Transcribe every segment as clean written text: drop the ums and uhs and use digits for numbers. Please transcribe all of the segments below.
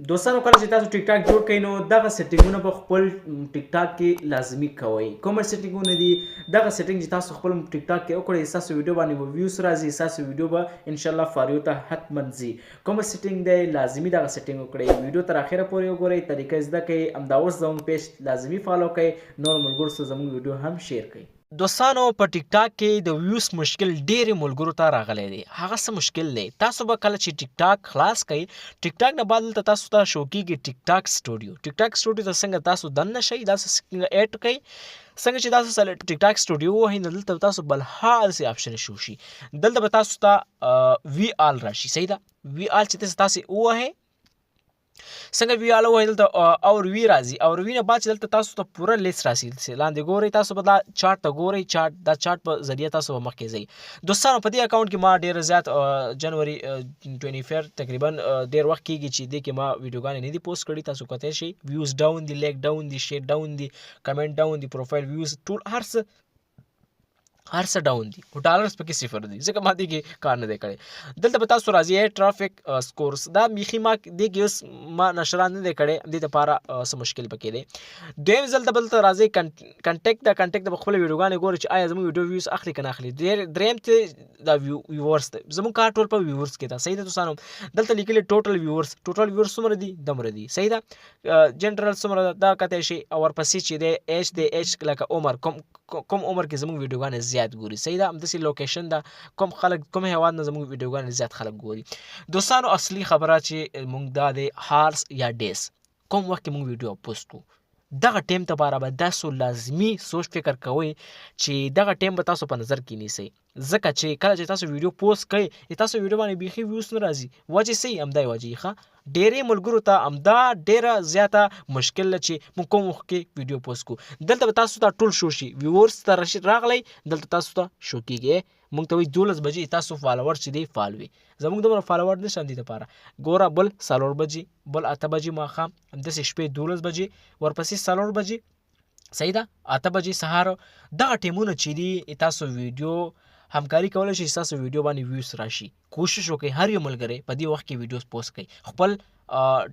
دوستانو، کله چې تاسو ټیک ټاک جوړ کړئ، نو دغه سیټینګونه په خپل ټیک ټاک کې لازمي کوئ. کوم سیټینګونه دي؟ دغه سیټینګ چې تاسو خپل ټیک ټاک کې وکړئ، تاسو ویډیو باندې به ویوز راځي، تاسو ویډیو به ان شاء الله for you ته حتما ځي. کوم سیټینګ دی؟ لازمي دغه سیټینګ وکړئ. ویډیو تر اخره پورې وګورئ، طریقه زده کړئ. همدا اوس زموږ پیج لازمي follow کړئ، نور ملګرو سره زموږ ویډیو هم share کړئ. دوستانو، په ټیک ټاک کې د views مشکل ډېری ملګرو ته راغلی دی. هغه څه مشکل دی؟ تاسو به کله چې ټیک ټاک خلاص کړئ، ټیک ټاک نه بعد دلته تاسو ته شو کیږي ټیک ټاک سټوډیو. ټیک ټاک سټوډیو ته څنګه تاسو دننه شئ، دا څنګه add کړئ؟ څنګه چې تاسو سره ټیک ټاک سټوډیو وهئ، نو دلته تاسو بل هر څه option شو شي. دلته به تاسو ته view all راشي، صحیح ده؟ view all چې تاسو ووهئ، څنګه view all وهئ، دلته overview راځي. overview نه بعد چې دلته تاسو ته پوره لیست راشي، لاندې ګورئ، تاسو به دا چارت ته ګورئ. چارت، دا چارت په ذریعه تاسو به مخکې ځئ. دوستانو، په دې اکاونټ کې ما ډیر زیات جنوري 24 تقریبا ډیر وخت کیږي چې دې کې ما ویډیوګانې نه دي پوسټ کړي. تاسو کتلی شئ، views down دي، like down دي، share down دي، comment down دي، profile views ټول هر څه down دي، خو ډالرز پکې صفر دي، ځکه ما دې کې کار نه دی کړی. دلته به تاسو راځي traffic source. دا بیخي ما دې کې اوس ما نشران نه دی کړی، دې لپاره څه مشکل پکې دی. دویم ځل ته بل ته راځي content. دا content د خپل ویډیوګانې ګوري چې آیا زموږ ویډیو views اخلي کنه اخلي. دریم ته دا viewers دی. زموږ کار ټول په viewers کې ده، صحیح ده؟ دوستانو، دلته لیکلي total viewers. Total viewers څومره دي؟ دمره دي، صحیح ده؟ جنرال څومره ده، دا کتلی شي. او ورپسې چې دی age دی، age لکه عمر، کوم کوم عمر کې زموږ ویډیوګانې زیات ګوري، صحیح ده؟ همداسې location ده، کوم خلک، کوم هیواد نه زموږ ویډیوګانې زیات خلک ګوري. دوستانو، اصلي خبره چې موږ دا دی hours یا days، کوم وخت کې موږ ویډیو پوسټ کو، دغه ټیم ته باره به تاسو لازمي سوچ فکر کوئ چې دغه ټیم به تاسو په نظر کې نیسئ، ځکه چې کله چې تاسو ویډیو پوسټ کړئ، تاسو ویډیو باندې بیخي views نه راځي. وجه څه؟ همدا وجه. ښه، ډېری ملګرو ته همدا ډېره زیاته مشکل ده چې موږ کوم وخت کې ویډیو پوسټ کو. دلته به تاسو ته ټول شو شي. viewers ته راغلی، دلته تاسو ته شو کیږي. موږ ته وایي 12 بجې تاسو follower چې دی فعال وي. زموږ دومره follower نشته دې لپاره. ګوره، بل 4 بجې، بل 8 بجې ماښام، همداسې شپې 12 بجې، ورپسې 4 بجې، صحیح ده؟ 8 بجې سهار. دغه ټیمونه چې دي، تاسو ویډیو همکاري کولی شي، تاسو ویډیو باندې views راشي. کوشش وکړئ، هر یو ملګری په دې وخت کې ویډیوز پوسټ کړئ. خپل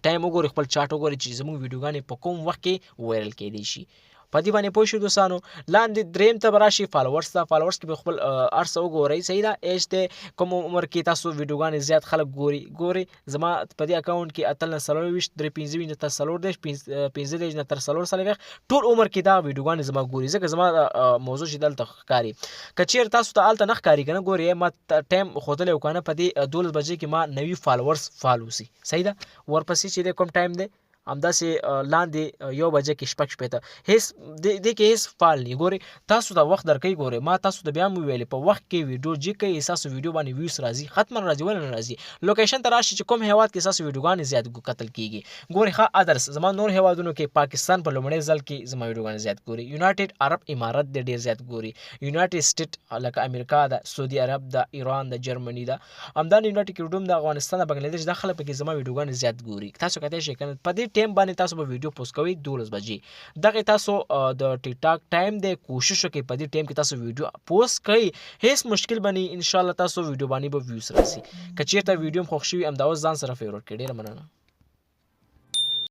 ټایم وګورئ، خپل چارت وګورئ چې زموږ ویډیوګانې په کوم وخت کې viral کېدی شي. په دې باندې پوه شو دوستانو؟ لاندې دریم ته به راشي followers ته. followers کې به خپل هر څه وګورئ، صحیح ده؟ age دی، کوم عمر کې تاسو ویډیوګانې زیات خلک ګوري. ګوري، زما په دې اکاونټ کې 18 24، درې 25 نه تر 34، 35 نه تر 44، ټول عمر کې دا ویډیوګانې زما ګوري، ځکه زما موضوع چې دلته ښکاري. که چیرې تاسو ته هلته نه ښکاري که نه ګوري، ما ټایم ښودلی و که نه؟ په دې 12 بجې کې ما 90 followers follow سي، صحیح ده؟ ورپسې چې دی کوم ټایم دی، همداسې لاندې 1 بجه کې 66. هیڅ دې کې هیڅ فعال نه ګوري. تاسو ته وخت درکې. ګوري، ما تاسو ته بیا مو ویلې، په وخت کې ویډیو جی کوي، تاسو ویډیو باندې views راځي، حتما راځي. ولې نه راځي؟ location ته راشي چې کوم هیواد کې تاسو ویډیوګانې زیات کتل کیږي. ګوري، ښه، others، زما نور هیوادونو کې پاکستان په لومړی ځل کې زما ویډیوګانې زیات ګوري، یونایټډ عرب امارات د ډیر زیات ګوري، یونایټډ سټیټ لکه امریکا ده، سعودي عرب ده، ایران ده، جرمني ده، همدا یونایټډ کینګډم ده، افغانستان ده، بنگلاديش ده. خلک پکې زما ویډیوګانې زیات ګوري. تاسو کتلی شئ کنه؟ په دې ټایم باندې تاسو به ویډیو پوسټ کوئ، 12 بجې. دغه تاسو د ټیک ټاک ټایم دی. کوشش وکړئ، په دې ټایم کې تاسو ویډیو پوسټ کړئ، هیڅ مشکل باندې ان شاء الله تاسو ویډیو باندې به views راسي. که چیرته ویډیو خوښ شوي، همدا اوس ځان سره favorite کړئ. ډیره مننه.